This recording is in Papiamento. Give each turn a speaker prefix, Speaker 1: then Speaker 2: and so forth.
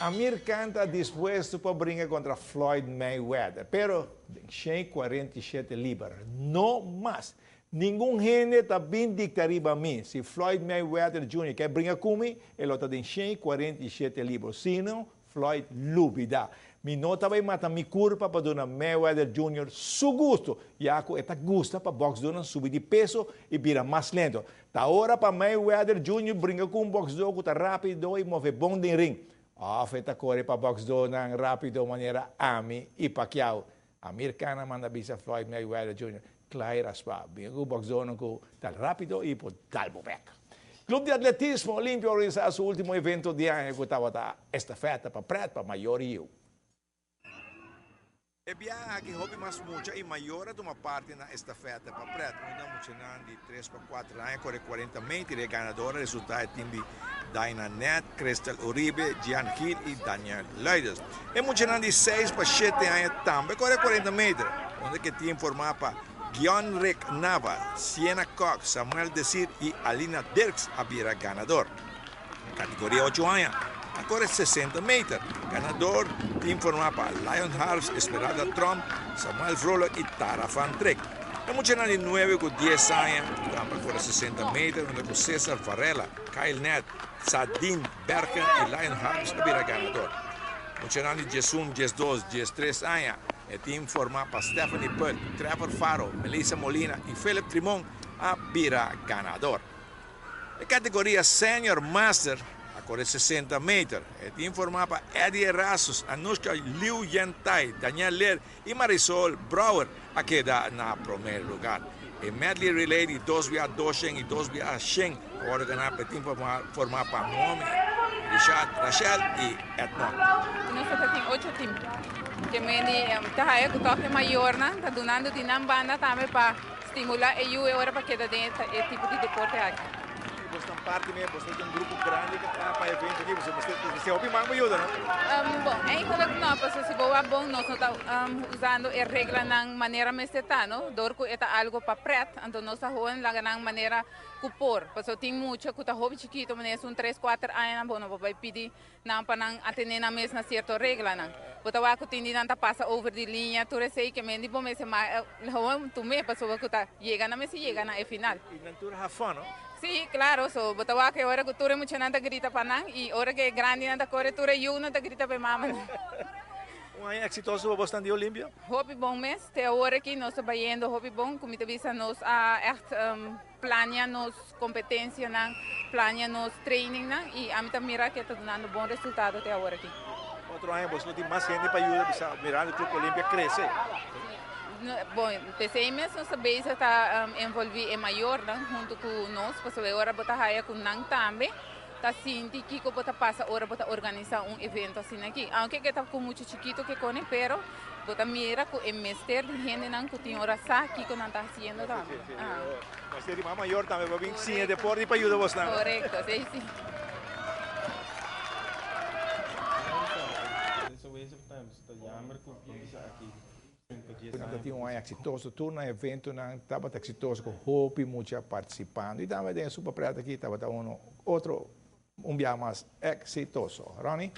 Speaker 1: Amir Khan ta dispuesto pa bringa kontra Floyd Mayweather, pero den 147 liber, no mas. Ningun hende ta bin dikta riba mi. Si Floyd Mayweather Jr. ke bringa ku mi, e lo ta den 147 liber. Sino, Floyd lubida. Mi no ta bai mata mi kurpa pa duna Mayweather Jr. su gusto, ya ku e ta gusta pa bòksdónan subi di peso i bira mas lento. Ta ora pa Mayweather Jr. bringa ku un bòksdó ku ta rápido i move bon den ring. Òf e ta kore pa bòksdónan rápido manera ami i Pacquiao. Amir Khan a manda bisa Floyd Mayweather Jr. Klai raspá, bringa ku bòksdónan ku ta rápido i por dal bo bèk. Club di Atletismo Olimpia a organisá su último evento di aña ku tabata estafeta pa prèt pa mayor i yiu. E biaha aki hopi mas mucha i mayor a tuma parti na estafeta pa prèt. Unda muchanan di tres pa kuater aña kore kuarenta meter i e ganador a resultá e tim di Daina Net, Crystal Uribe, Gian Gil i Daniel Luides. E muchanan di seis pa shete aña tambe kore kuarenta meter, unda ku e tim formá pa Gionrick Nava, Siena Kok, Samuel Desir i Alina Dirks a bira ganador. Kategoria ocho aña a kore 60 meter. Ganador tin formá pa Lion Harms, Esmeralda Tromp, Samuel Vrolijk i Tara van Trek. E muchanan di nuebe ku dies aña tambe a kore 60 meter unda ku Cesar Varela, Kyle Nett, Sadin Bergen i Lion Harms a bira ganador. Muchanan di 11, 12, 13 aña e tin formá pa Stephanie Putt, Trevor Faro, Melissa Molina i Philip Trimon a bira ganador. E kategoria Senior Master a kore 60 meter. E tin formá pa Eddie Erasmus, Anushka Liu Yen Tai, Daniel Leer i Marisol Brouwer a keda na promé lugar. E medley relay di dos bia 200 i dos bia 100 a wòrdu ganá pa e tin formá pa Naomi, Richard, Rachel i Edmond.
Speaker 2: Nos ta tin ocho team. Ke meni ta haya ku tòg e mayornan ta dunando di nan banda tambe pa stimulá e yu e ora pa keda den e tipo di deporte aki.
Speaker 1: I bos ta parti mes, bos ta di un grupo grandi ku traha pa e evento aki, bos mester hopi man pa yuda, no?
Speaker 2: Bon, eigenlijk no, pasobra si bo wak bon nos no ta usando e reglanan manera mester ta, no? Dor ku e ta algo pa pret, anto nos ta hoon laga nan manera ku por, pasobra tin mucha ku ta hopi chikito, manera esun tres, kuater añanan bo no por bai pidi nan pa nan atendé nan mes na sierto reglanan. Bo ta wak ku tin di nan ta pasa over di liña, tur esei ke men di bo mester ma hoon tum'é pasobra ku ta yega nan mester yega na e final.
Speaker 1: I nan tur have fun, no?
Speaker 2: Sí, klaro, so bo ta wak e ora ku tur e muchanan ta grita pa nan i ora ku e grandinan ta kore tur e yunan ta grita pa e mamanan.
Speaker 1: Un aña eksitoso pa bosnan di Olimpia?
Speaker 2: Hopi bon mes, te awor aki nos ta bayendo hopi bon, ku mi ta bisa nos a ègt Plania nos competencianan, plania nos trainingnan y ami ta mira cu e ta dunando bon resultado te awor aki.
Speaker 1: Otro aña boso lo tin mas hende pa yuda bisa mirando Club Olimpia crece.
Speaker 2: Bon, p'esey mes nos ta bezig ta envolvi e mayornan hunto cu nos pasobra e ora bo ta haya cu nan tambe ta sinti kico bo ta pasa ora bo ta organisa un evento asina aki. Aunke ke ta cu mucho chikito ke cone pero bo ta mira cu e mester di hendenan cu tin ora sa kico nan ta haciendo tambe.
Speaker 1: Mester di mas mayor tambe pa bin siña deporte y pa yuda bosnan.
Speaker 2: Corecto, si si.
Speaker 1: Nan ta tin un aña eksitoso, tur nan eventonan tabata eksitoso ku hopi mucha partisipando i tambe den e Super Pret aki tabata uno otro un biaha mas eksitoso. Ronnie?